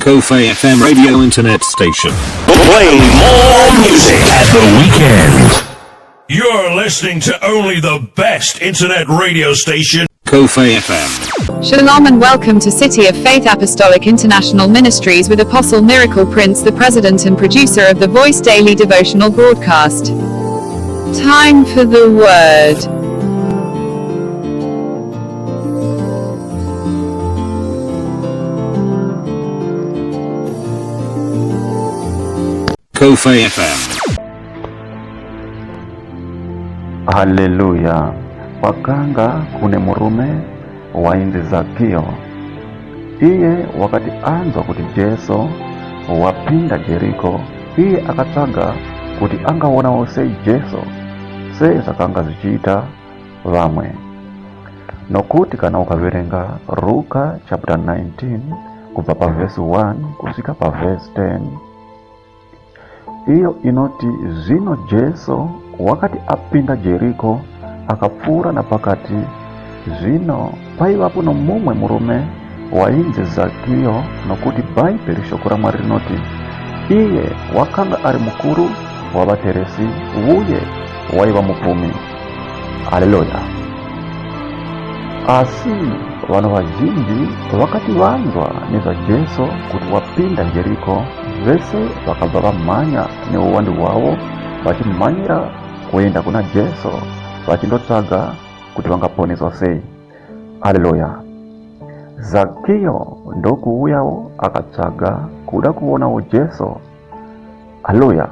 Kofe FM radio internet station. Playing more music at the weekend. You're listening to only the best internet radio station. Kofe FM. Shalom and welcome to City of Faith Apostolic International Ministries with Apostle Miracle Prince, the president and producer of the Voice Daily Devotional broadcast. Time for the Word. Kofe FM. Haleluya. Wakanga kune murume wainzi Zakio. Iye wakati anzwa kuti Jesu wapinda Jeriko, iye akatsaga kuti angaonawo sei Jesu sezakanga zichita vamwe. Nokuti kana ukaverenga Luka chapter 19 kubva pa verse 1 kusvika pa verse 10, iyo inoti zvino Jesu wakati apinda Jeriko akapfuura napakati. Zvino paivapo nomumwe murume wainzi Zakio, nokuti Bhaibheri shoko raMwari rinoti iye wakanga ari mukuru wavateresi uye waiva mupfumi. Haleluya. Asi vanhu vazhinji vakati vanzwa nezvaJesu kuti wapinda Jeriko, vese vakabva vamhanya neuwandu hwavo vachimhanyira kuenda kuna Jesu vachindotsvaga kuti vangaponeswa sei. Haleluya. Zakio ndokuuyawo akatsvaga kuda kuonawo Jesu. Haleluya.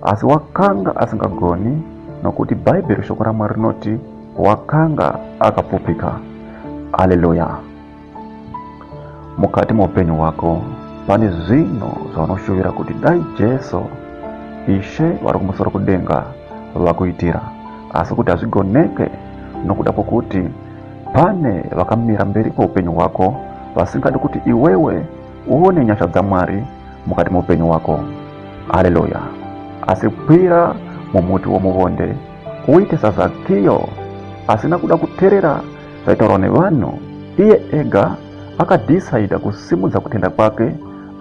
Asi wakanga asingagoni, nokuti Bhaibheri shoko raMwari rinoti wakanga akapfupika. Haleluya. Mukati muupenyu hwako pane zvinhu zvaunoshuvira kuti dai Jesu Ishe vari kumusoro kudenga vakuitira, asi kuti hazvigoneke nokuda kwokuti pane vakamira mberi kweupenyu hwako vasingadi kuti iwewe uone nyasha dzaMwari mukati muupenyu hwako. Haleluya. Asi kwira mumuti womuvonde uite saZakio asina kuda kuteerera zvaitaurwa nevanhu. Iye ega akadhisaida kusimudza kutenda kwake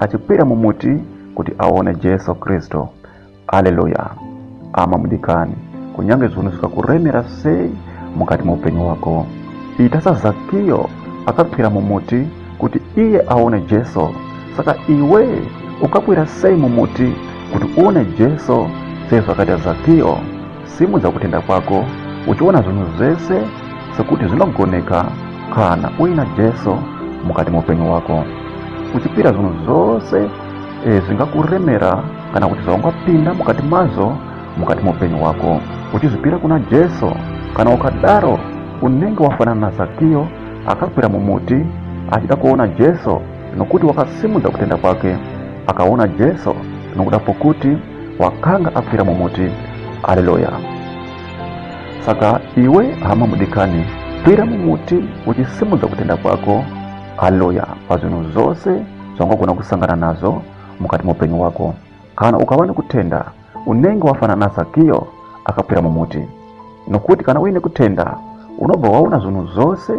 achikwira mumuti kuti aone Jesu Kristu. Haleluya. Ama mudikani, kunyange zvinhu zvikakuremera sei mukati muupenyu hwako, ita saZakio akakwira mumuti kuti iye aone Jesu. Saka iwe ukakwira sei mumuti kuti uone Jesu sezvakaita Zakio? Simudza kutenda kwako uchiona zvinhu zvese sekuti zvinogoneka kana uina Jesu mukati muupenyu hwako. Uchipira zvinhu zvose zvingakuremera kana kuti zvawangapinda mukati mazvo mukati muupenyu hwako, uchizvipira kuna Jesu. Kana ukadaro unenge wafanana na Zakio akakwira mumuti achida kuona Jesu, nokuti wakasimudza kutenda kwake akaona Jesu nokuda pokuti wakanga akwira mumuti. Haleluya. Saka iwe hama mudikani, kwira mumuti uchisimudza kutenda kwako. Haleluya. Pazvinhu zvose zvangagona kusangana nazvo mukati muupenyu hwako. Kana ukava nekutenda unenge wafanana na Zakio akakwira mumuti, nokuti kana uine kutenda unobva waona zvinhu zvose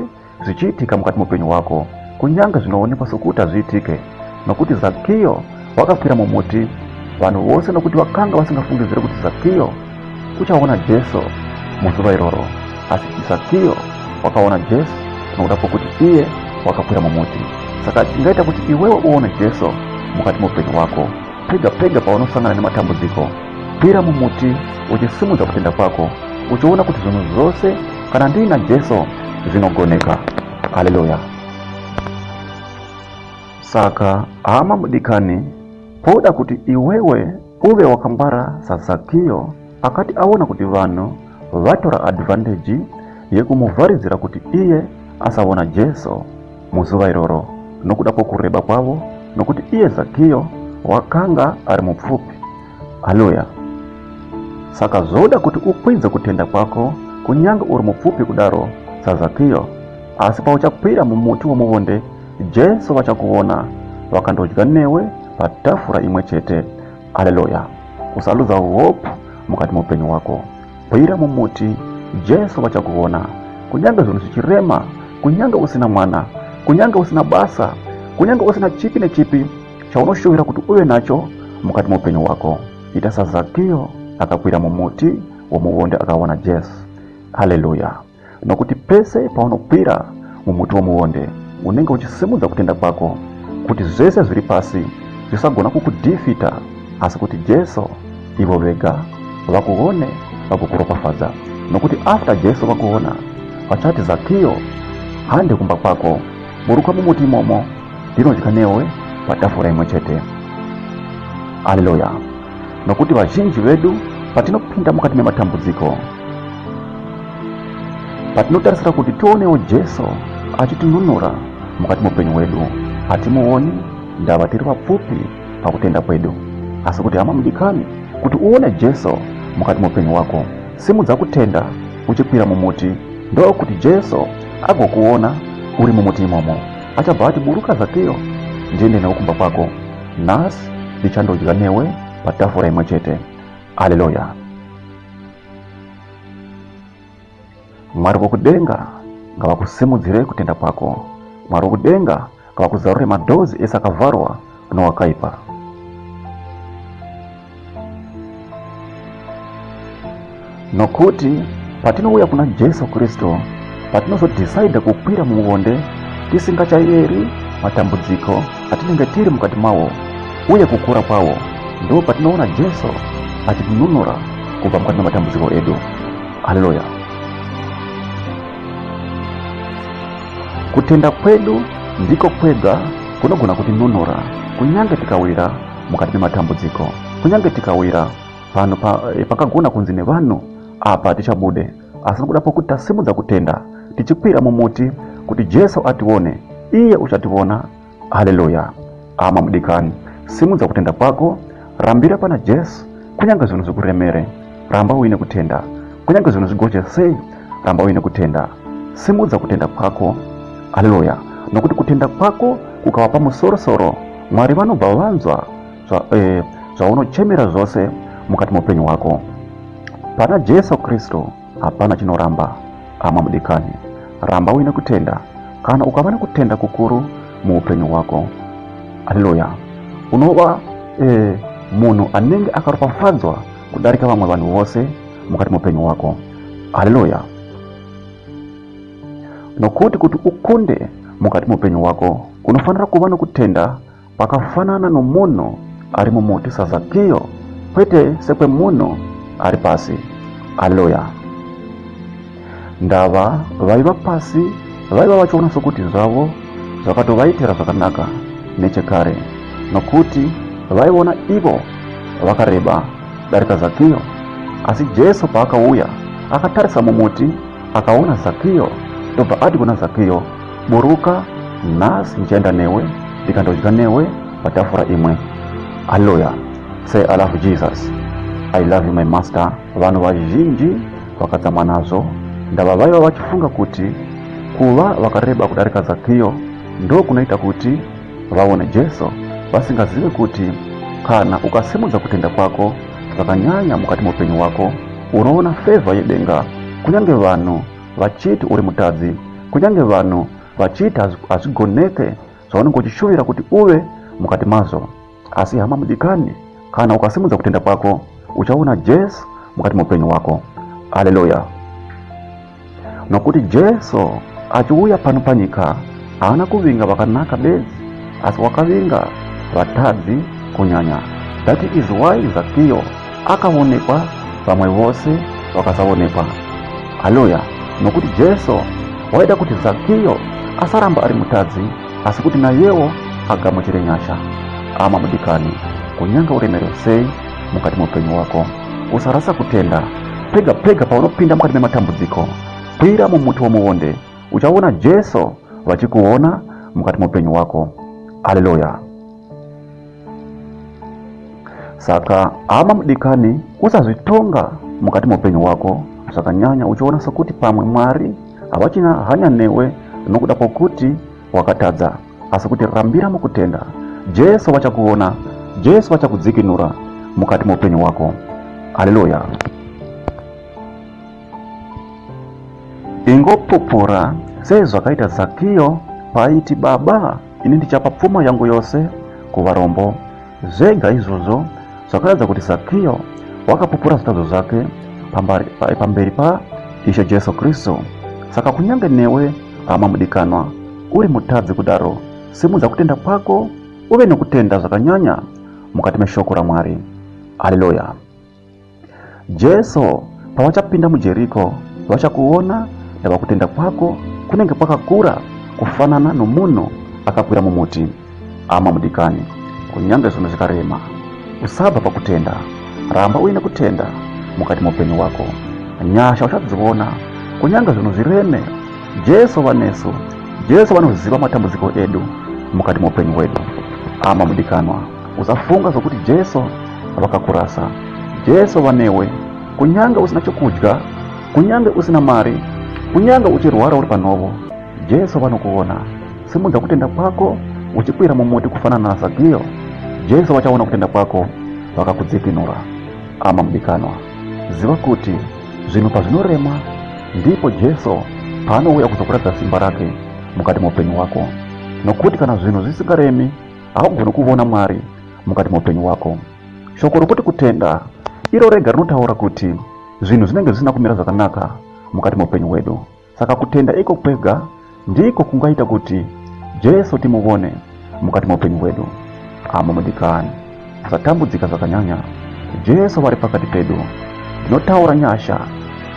zvichiitika mukati muupenyu hwako, kunyange zvinoonekwa sokuti hazviitike. Nokuti Zakio wakakwira mumuti, vanhu vose nokuti vakanga vasingafungidziri kuti Zakio uchaona Jesu muzuva iroro. Asi Zakio wakaona Jesu nokuda pokuti iye wakakwira mumuti. Saka chingaita kuti iwewe uone Jesu mukati muupenyu hwako, pega pega paunosangana nematambudziko, kwira mumuti uchisimudza kutenda kwako, uchiona kuti zvinhu zvose kana ndina Jesu zvinogoneka. Haleluya. Saka hama mudikani, poda kuti iwewe uve wakambara saZakio akati aona kuti vanhu vatora advantage yekumuvharidzira kuti iye asaona Jesu muzuva iroro nokuda kwokureba kwavo, nokuti iye Zakio wakanga ari mupfupi. Haleluya. Saka zvoda kuti ukwidze kutenda kwako kunyange uri mupfupi kudaro saZakio, asi pauchakwira mumuti womuvonde Jesu vachakuona vakandodya newe patafura imwe chete. Haleluya. Usaludza hope mukati muupenyu hwako. Kwira mumuti, Jesu vachakuona. Kunyange zvinhu zvichirema, kunyange usina mwana, kunyange usina basa, kunyange usina chipi nechipi, chaunoshuwira kuti uwe nacho mukati muupenyu wako. Itasa Zakiyo akakwira mumuti womuwonde akaona Yesu. Haleluya. Nokuti pese paunokwira mumuti womuwonde unenge uchisimudza kutenda kwako kuti zvese zviri pasi zvisagona kukudhifita, asi kuti Jesu ivo vega vakuone vakukuropafadza. Nokuti after Jesu vakuona vachati, Zakiyo, hande kumba kwako, buruka mumuti imomo ndinodya newe patafura imwe chete. Haleluya. Nokuti vazhinji vedu patinopinda mukati mematambudziko, patinotarisira kuti tionewo Jesu achitinunura mukati muupenyu wedu, hatimuoni ndava tiri vapfupi pakutenda kwedu. Asi kuti hama mudikani, kuti uone Jesu mukati muupenyu wako, simudza kutenda uchikwira mumuti, ndo kuti Jesu agokuona uri mumuti imomo. Achabva ati, buruka Zakiyo, ndiende newe kumba kwako, nasi ndichandodya newe patafura imwe chete. Haleluya. Mwari wokudenga ngavakusimudzire kutenda kwako. Mwari wokudenga ngavakuzarure madhozi ese akavharwa nowakaipa. Nokuti patinouya kuna Jesu Kristu, patinozodecide kukwira mumuwonde tisingachayeri matambudziko atinenge tiri mukati mawo uye kukura kwawo, ndo patinoona Jesu achitinunura kubva mukati mematambudziko edu. Haleluya. Kutenda kwedu ndiko kwega kunogona kutinunura kunyange tikawira mukati mematambudziko, kunyange tikawira pano pakagona kunzi nevanhu apa tichabude, asi nokuda pokuti tasimudza kutenda tichikwira mumuti kuti Jesu atione, iye uchationa. Haleluya. Ama mudikani, simudza kutenda kwako, rambira pana Jesu. Kunyange zvinhu zvikuremere, ramba uine kutenda. Kunyange zvinhu zvigoche sei, ramba uine kutenda. Simudza kutenda kwako. Haleluya. Nokuti kutenda kwako kukava pamusoro-soro, Mwari vanobva vanzwa zvaunochemera zvose mukati muupenyu wako. Pana Jesu Kristu hapana chinoramba. Ama mudikani, ramba uine kutenda. Kana ukava nekutenda kukuru muupenyu wako, haleluya, unova munhu anenge akaropafadzwa kudarika vamwe vanhu vose mukati muupenyu wako. Haleluya. Nokuti kuti ukunde mukati muupenyu wako unofanira kuva nokutenda pakafanana nomunhu ari mumuti saZakiyo, kwete sekwe munhu ari pasi. Haleluya. Ndava vaiva pasi vaiva vachiona sokuti zvavo zvakatovaitira zvakanaka nechekare, nokuti vaiona ivo vakareba darika Zakiyo. Asi Jesu paakauya akatarisa mumuti akaona Zakiyo, ndobva ati kuna Zakiyo, buruka, nasi ndichaenda newe ndikandodya newe patafura imwe. Haleluya. Say, I love Jesus. I love you my master. Vanhu vazhinji vakadzama nazvo ndava vaiva vachifunga kuti kuva vakareba kudarika Zakiyo ndo kunoita kuti vaone Jesu, vasingazive kuti kana ukasimudza kutenda kwako zvakanyanya mukati muupenyu wako unoona favor yedenga. Kunyange vanhu vachiti uri mutadzi, kunyange vanhu vachiti hazvigoneke zvaunenge uchishuvira kuti uve mukati mazvo, asi hama mudikani, kana ukasimudza kutenda kwako uchaona Jesu mukati muupenyu wako. Haleluya. Nokuti Jesu achiuya pano panyika haana kuvinga vakanaka bedzi, asi wakavinga vatadzi kunyanya. That is why Zakiyo akaonekwa, vamwe vose vakasaonekwa. Haleluya. Nokuti Jesu waida kuti Zakiyo asaramba ari mutadzi, asi kuti nayewo agamuchire nyasha. Ama mudikani, kunyanga uremere sei mukati muupenyu wako, usarasa kutenda. Pega pega paunopinda mukati mematambudziko, kwira mumuti womuwonde, uchaona Jesu vachikuona mukati muupenyu wako. Haleluya. Saka ama mudikani, usazvitonga mukati muupenyu wako zvakanyanya uchiona sokuti pamwe Mwari havachina hanya newe nokuda kwokuti wakatadza, asi kuti rambira mukutenda. Jesu vachakuona, Jesu vachakudzikinura mukati muupenyu wako. Haleluya. Ingopupura sezvakaita Zakiyo paiti, baba, ini ndichapa pfuma yangu yose kuvarombo zega izozo zvakaratidza kuti Zakiyo wakapupura zitadzo zake pamberi pa Ishe Jesu Kristu. Saka kunyange newe hama mudikanwa uri mutadzi kudaro, simudza kutenda kwako uve nekutenda zvakanyanya mukati meshoko raMwari. Haleluya. Jesu pavachapinda muJeriko vachakuona ndava kutenda kwako kunenge kwakakura kufanana nomunhu akakwira mumuti. Hama mudikani, kunyange zvinhu zvikarema usabva pakutenda, ramba uine kutenda mukati meupenyu wako. Nyasha uchadziona kunyange zvinhu zvireme. Jesu vanesu, Jesu vanoziva matambudziko edu mukati meupenyu hwedu. Hama mudikanwa, usafunga zvokuti Jesu vakakurasa. Jesu vanewe kunyange usina chokudya, kunyange usina mari, kunyange uchirwara uri panovo, Jesu vanokuona. Simudza kutenda kwako uchikwira mumuti kufanana na Zakiyo. Jesu vachaona kutenda kwako vakakudzikinura. Hama mudikanwa, ziva kuti zvinhu pazvinorema ndipo Jesu paanouya kuzokuratidza simba rake mukati meupenyu wako. Nokuti kana zvinhu zvisingaremi haugoni kuona Mwari mukati meupenyu wako. Shoko rokuti kutenda iro rega rinotaura kuti zvinhu zvinenge zvisina kumira zvakanaka mukati meupenyu hwedu. Saka kutenda iko kwega ndiko kungaita kuti Jesu timuone mukati meupenyu hwedu. Hama mudikani, usatambudzika zvakanyanya. Jesu vari pakati pedu. Ndinotaura nyasha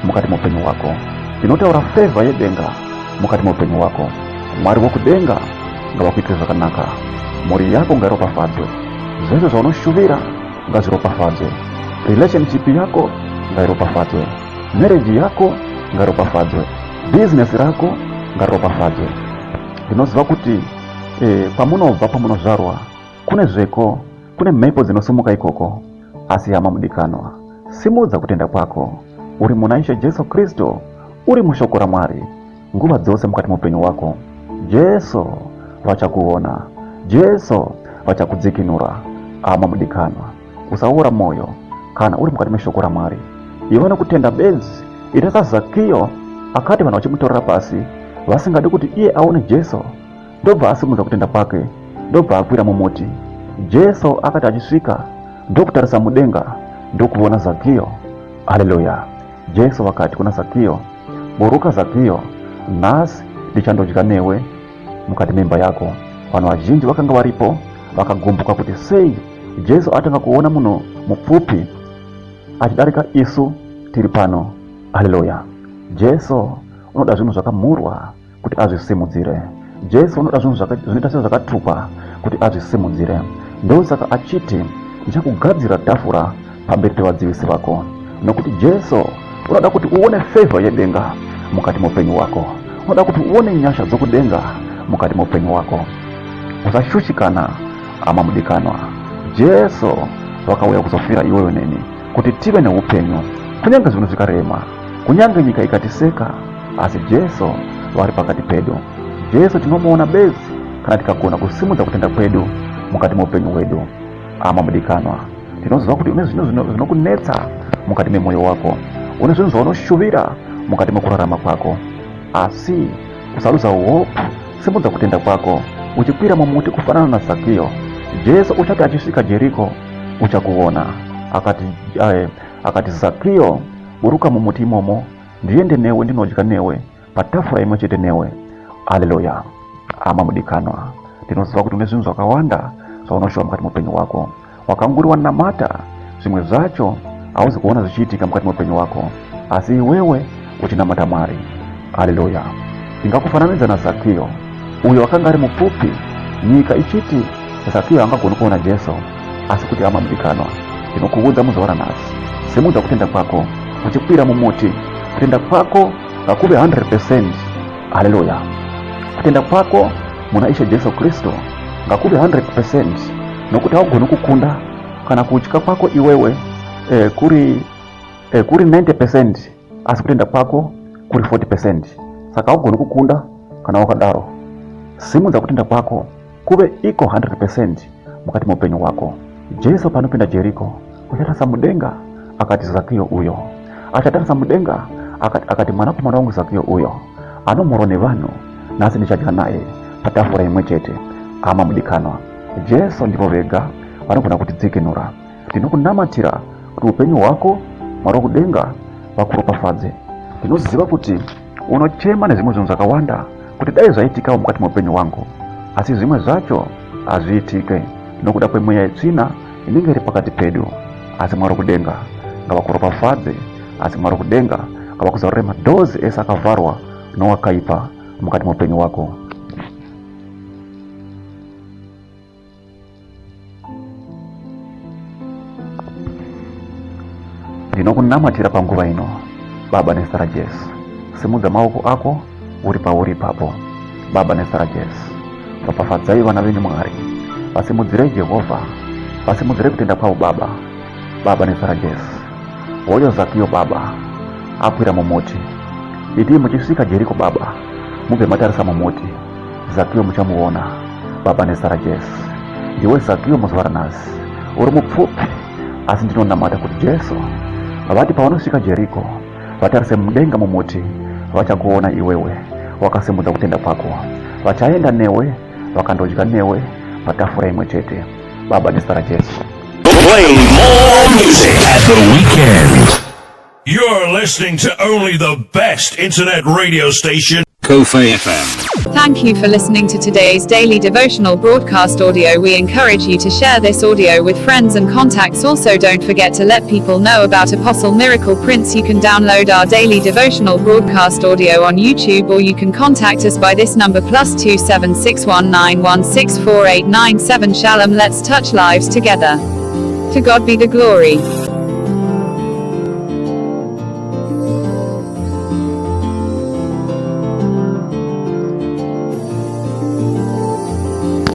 mukati meupenyu wako. Ndinotaura favor yedenga mukati meupenyu wako. Mwari wokudenga ngavakuitire zvakanaka. Mhuri yako ngairopafadzwe. Zvese zvaunoshuvira ngazviropafadzwe. Relationship yako ngairopafadzwe. Marriage yako ngairopafadzwe. Business rako ngairopafadzwe. Ndinoziva kuti pamunobva pamunozvarwa kune zveko, kune mhepo dzinosumuka ikoko. Asi hama mudikanwa, simudza kutenda kwako uri muna Ishe Jesu Kristu, uri mushoko raMwari nguva dzose mukati meupenyu wako. Jesu vachakuona, Jesu vachakudzikinura. Hama mudikanwa, usaora moyo kana uri mukati meshoko raMwari. Iwe nokutenda bedzi ita Zakiyo akati vanhu vachimutorera pasi vasingadi kuti iye aone Jesu, ndobva asimudza kutenda kwake, ndobva akwira mumuti. Jesu akati achisvika ndokutarisa mudenga ndokuona Zakiyo. Haleluya. Jesu vakati kuna Zakiyo, buruka Zakiyo, nhasi ndichandodya newe mukati memba yako. Vanhu vazhinji vakanga varipo vakagumbuka kuti sei Jesu atanga kuona munhu mupfupi achidarika isu tiri pano. Haleluya. Jesu unoda zvinhu zvakamhurwa kuti azvisimudzire. Jesu unoda zvinhu zvinoita sezvakatupa kuti azvisimudzire. Ndosaka achiti ndichakugadzira tafura pamberi pevadzivisi vako. Nokuti Jesu unoda kuti uone favor yedenga mukati meupenyu wako. Unoda kuti uone nyasha dzokudenga mukati meupenyu wako. Usashushikana, hama mudikanwa. Jesu vakauya kuzofira iwewe neni kuti tive neupenyu. Kunyange zvinhu zvikarema, kunyange nyika ikatiseka, asi Jesu vari pakati pedu. Jesu tinomuona bedzi kana tikagona kusimudza kutenda kwedu mukati meupenyu hwedu. Hama mudikanwa, tinoziva kuti une zvinhu zvinokunetsa mukati memwoyo wako, une zvinhu zvaunoshuvira mukati mekurarama kwako. Asi usaluza hope, simudza kutenda kwako uchikwira mumuti kufanana na Zakiyo. Jesu uchati achisvika Jeriko uchakuona. Akati Zakiyo, buruka mumuti imomo, ndiende newe ndinodya newe patafura imwe chete newe. Haleluya. Hama mudikanwa, tinoziva kuti une zvinhu zvakawanda zvaunoshuva mukati meupenyu wako. Wakanguriwa namata, zvimwe zvacho hauzi kuona zvichiitika mukati meupenyu wako, asi iwewe uchinamata Mwari. Haleluya. Ndingakufananidza na Zakiyo, uyo akanga ari mupfupi, nyika ichiti Zakiyo angagoni kuona Jesu. Asi kuti hama mudikanwa, ndinokuudza muzuva ranhasi, simudza kutenda kwako uchikwira mumuti. Kutenda kwako ngakuve 100%. Haleluya. Kutenda kwako muna Ishe Jesu Kristu ngakuve 100%. Nokuti haugoni kukunda kana kutya kwako iwewe kuri 90%, asi kutenda kwako kuri 40%. Saka haugoni kukunda kana wakadaro. Simudza kutenda kwako kuve iko 100% mukati meupenyu wako. Jesu panopinda Jeriko uchatarisa mudenga akati Zakiyo uyo. Achatarisa mudenga akati mwanakomana wangu Zakiyo uyo anomorwa nevanhu, nasi ndichadya naye patafura imwe chete. Hama mudikanwa, jesu ndipo vega vanogona kutidzikinura. Tinokunamatira kuti upenyu hwako Mwari kudenga vakuropafadze. Tinoziva kuti unochema nezvimwe zvinhu zvakawanda kuti dai zvaitika mukati meupenyu wangu, asi zvimwe zvacho hazviitike nokuda kwemweya yetsvina inenge iri pakati pedu. Asi Mwari kudenga ngavakuropafadze, asi Mwari kudenga ngavakuzarure madhozi ese akavharwa nowakaipa mukati meupenyu wako. Ndinokunamatira panguva ino Baba nezita ra Jesu. Simudza maoko ako uri pauri ipapo. Baba nezita ra Jesu, ropafadzai vana venyu Mwari, vasimudzirei Jehovha, vasimudzirei kutenda kwavo Baba. Baba nezita ra Jesu, hoyo Zakio Baba akwira mumuti, iti muchisvika Jeriko Baba mubve matarisa mumuti, Zakio muchamuona. Baba nezita ra Jesu, ndiwe Zakio muzuva ranhasi uri mupfupi, asi ndinonamata kuti Jesu vati pavanosvika Jeriko vatarise mudenga mumuti, vachakuona iwewe wakasimudza kutenda kwako, vachaenda newe vakandodya newe patafura imwe chete. Baba nezita ra Jesu. Play more music at the weekend. You're listening to only the best internet radio station. Kofe FM. Thank you for listening to today's daily devotional broadcast audio. We encourage you to share this audio with friends and contacts. Also, don't forget to let people know about Apostle Miracle Prince. You can download our daily devotional broadcast audio on YouTube, or you can contact us by this number +27619164897. Shalom. Let's touch lives together. To God be the glory.